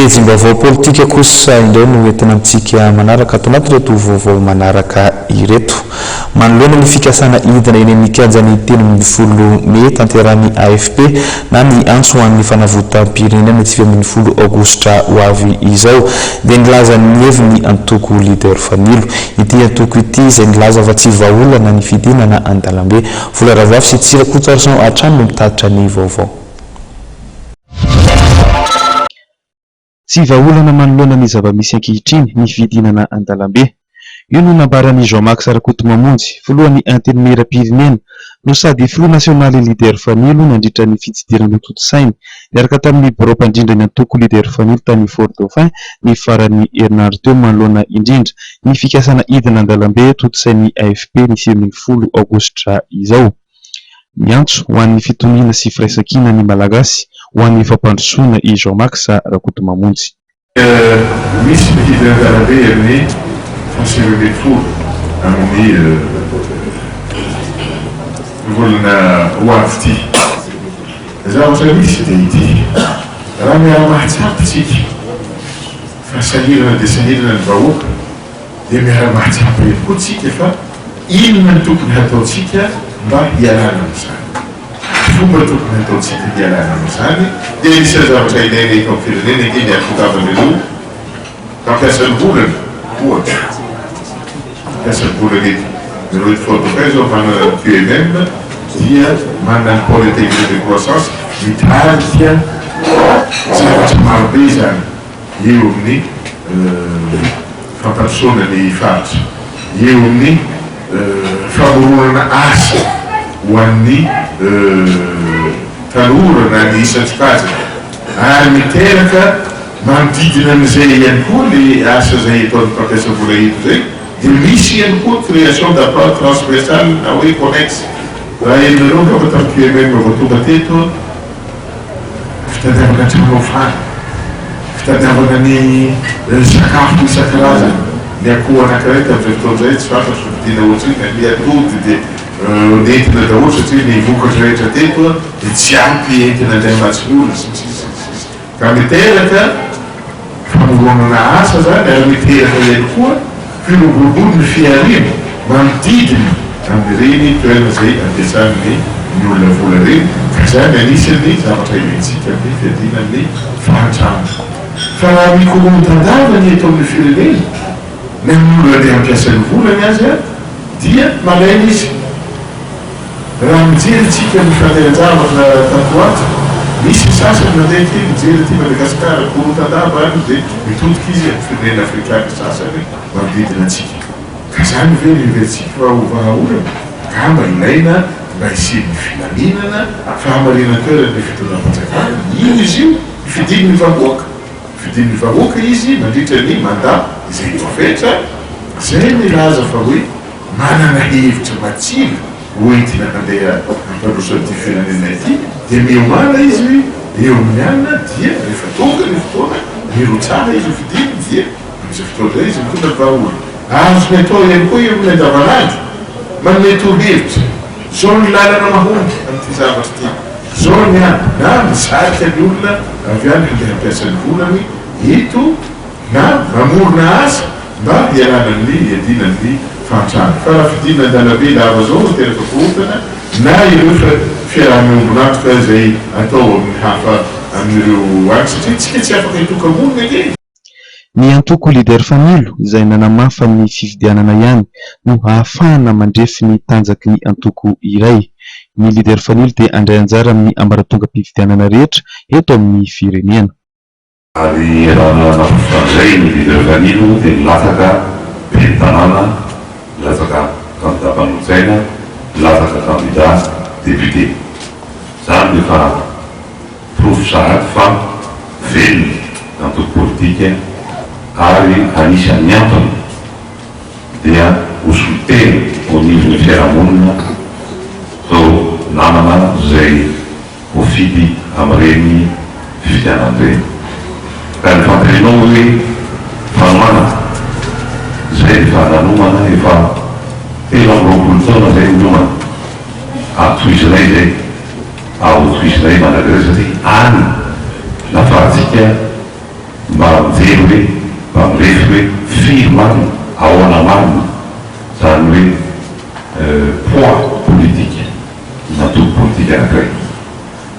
Pejim-baovao politika kosa indray no entina amintsika manaraka ato anatin'ireto vaovao manaraka ireto. Manoloana ny fikasana hidina eny amin'ny kianjan'ny 13 mey tanterahin'ny AFP na ny antso ho an'ny fanavotam-pirenena ny 19 aogositra ho avy izao dia nilaza ny heviny ny antoko Leader Fanilo. Ity antoko ity izay nilaza fa tsy vahaolana ny fidinana an-dalambe. Vola Ravoavy sy Tsira Kotoarison hatrany no mitatitra ny vaovao. Tsy vahaolana manoloana ny zava-misy ankehitriny ny fidinana an-dalambe. Io no nambaran'i Jean Max Rakotomamonjy, filohan'ny Antenimierampirenena no sady filoha nasionaly Leader Fanilo nandritra ny fitsidirana notontosainy niaraka tamin'ny birao mpandrindra ny antoko Leader Fanilo tany Fort Dauphin ny faran'ny herinandro teo manoloana indrindra ny fikasana hidina an-dalambe tontosain'ny AFP ny 19 aogositra izao. Miantso ho an'ny fitoniana sy firaisankina ny Malagasy ho an'ny fampandrosoana i Jean Max Rakotomamonjy. Misy ny hidina an-dalambe amin'ny faha 19 amin'ny volana ho avy ity. Ny zavatra misy dia ity, raha miara-mahatsapa isika fa sahirana dia sahirana ny vahoaka, dia miara-mahatsapa ihany koa tsika fa inona no tokony hataontsika mba hialana amin'izany. Fomba tokony hataontsika hialana amin'izany dia anisan'ny zavatra ilaina eto amin'ny firenena ange ny hahatongavan'ireo mpampiasa ny volana, ohatra, mpampiasa ny volana eto. Nareo eto Fort Dauphin izao manana ny QMM dia manana ny pôle intégré de croissance mitarika zavatra marobe izany. eo amin'ny fampandrosoana ny faritra, eo amin'ny famoronana asa ho an'ny tanora na ny isan-tsokajiny ary miteraka manodidina an'izay ihany koa le asa izay ataon'ny mpampiasa vola eto izay dia misy ihany koa création d'emploi transversal na hoe connexe. Raha henonareo angamba tamin'ny QMM vao tonga teto, Fitadiavana trano hofana, fitadiavana ny sakafo isan-karazany, ny akoho anankiray tamin'izay fotoana izay tsy fantatro vidiana ohatrinona, ny atody dia nentina daholo satria ny vokatra rehetra teto dia tsy ampy entina indray hamatsy ny olona sy ny sisa sy ny sisa. Ka miteraka famoronana asa izany ary miteraka ihany koa Firoboroboron'ny fihariana manodidina amin'ireny toerana izay ampiasan'ny ny olona vola ireny ka izany anisan'ny zavatra ilaintsika amin'ny fiadiana ny fahantrana. Fa raha mikorontan-dava ny eto amin'ny firenena, na ny olona andeha hampiasa ny volany aza dia malaina izy. Raha mijery tsika ny fandehan-javatra tato ho ato, misy ny sasany mandeha aty mijery aty Madagasikara, korontandava any dia mitodika izy amin'ny firenena afrikana sasany manodidina antsika. Ka zany ve no heverintsika fa ho vahaolana? Angamba ilaina mba hisian'ny filaminana, fahamarinan-toeran'ny fitondram-panjakana, io izy io, fidin'ny vahoaka, fidin'ny vahoaka izy mandritra ny mandat izay voafetra, izay milaza fa hoe manana hevitra matsilo ho entina handeha hampandroso an'ity firenena ity dia miomàna izy eo amin'ny alina dia rehefa tonga ny fotoana mirotsaha izy ho fidiny dia amin'izay fotoana izay izy mitondra ny vahaolana. Azony atao ihany koa eo amin'ny andavanandro manome torohevitra, izao ny lalana mahomby amin'ity zavatra ity, izao ny any, na misarika ny olona avy any handeha hampiasa ny volany eto na mamorona asa mba hialana amin'ny hiadiana amin'ny fahantrana. Fa raha fidinana an-dalambe lava zao miteraka korontana na ireo fiaraha-miombon'antoka izay atao amin'ny hafa amin'ireo any satria tsika tsy afaka hitoka-monina ange e! Ny antoko Leader Fanilo izay nanamafa ny fifidianana ihany no hahafahana mandrefy ny tanjaky ny antoko iray. Ny Leader Fanilo dia handray anjara amin'ny ambaratongam-pifidianana rehetra eto amin'ny firenena. Ary raha nampifandray ny leader Fanilo dia nilatsaka ben'ny tanàna, nilatsaka kandida mpanolotsaina, nilatsaka kandida député. Izany dia efa porofo sahady fa velona ny antoko politika ary anisan'ny antony dia ho solontena eo anivon'ny fiarahamonina ireo namana izay voafidy amin'ireny fifidianana ireny. Ka ny fanontanianao hoe fanomanana, izay efa nanomana efa 23 taona izay ny niomana, ary tohizinay izay, ary ho tohizinay mandrakizay satria any nafahantsika. Mba mijery hoe, mba mirefy hoe firy marina, ahoana marina izany hoe poids politique na antoko politika anankiray.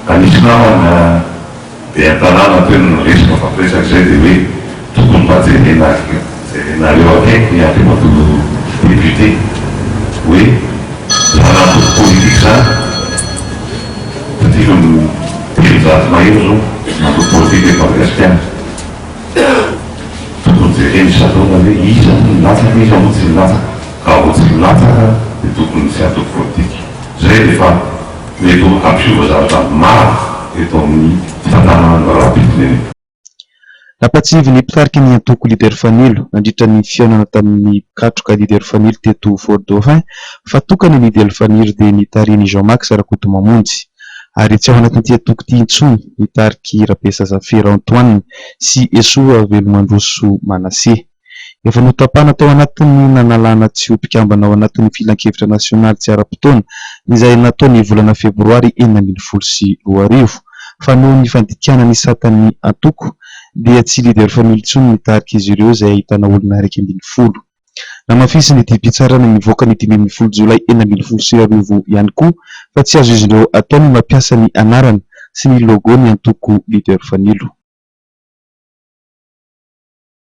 Ka nisy namana be an-tanàna teo no niresaka nifampiresaka izay dia hoe tokony mba jerena jerenareo akaiky ny Andriamatoa député hoe izany antoko politika izany satria 300 mahery izao ny antoko politika eto Madagasikara. Tokony jerena isan-taona hoe iza moa nilatsaka, iza moa tsy nilatsaka. Raha vao tsy milatsaka dia tokony tsy antoko politika. Izay dia efa mety ho hampiova zavatra maro eto amin'ny fitantanana ny raharaham-pirenena. Nampatsiahivin'ny mpitarika ny antoko Leader Fanilo nandritra ny fihaonana tamin'ny mpikatroka Leader Fanilo teto Fort Dauphin fa tokana ny Leader Fanilo dia ny tarihin'i Jean Max Rakotomamonjy ary tsy ao anatin'ity antoko ity intsony ny tarik'i Rabesa Zafera Antoine sy Esoa Velomandroso Manassé. Efa notapahana tao anatin'ny nanalana tsy ho mpikambana ao anatin'ny Filankevitra nasionaly tsy ara-potoana izay natao ny volana febroary 2016 fa noho ny fandikana ny satan'ny antoko dia tsy Leader Fanilo intsony ny tarik'izy ireo izay ahitana olona 11. Namafisin'ny didim-pitsarana nivoaka ny 15 jolay 2016 ihany koa fa tsy azo'izy ireo atao ny mampiasa ny anarana sy ny logo ny antoko Leader Fanilo.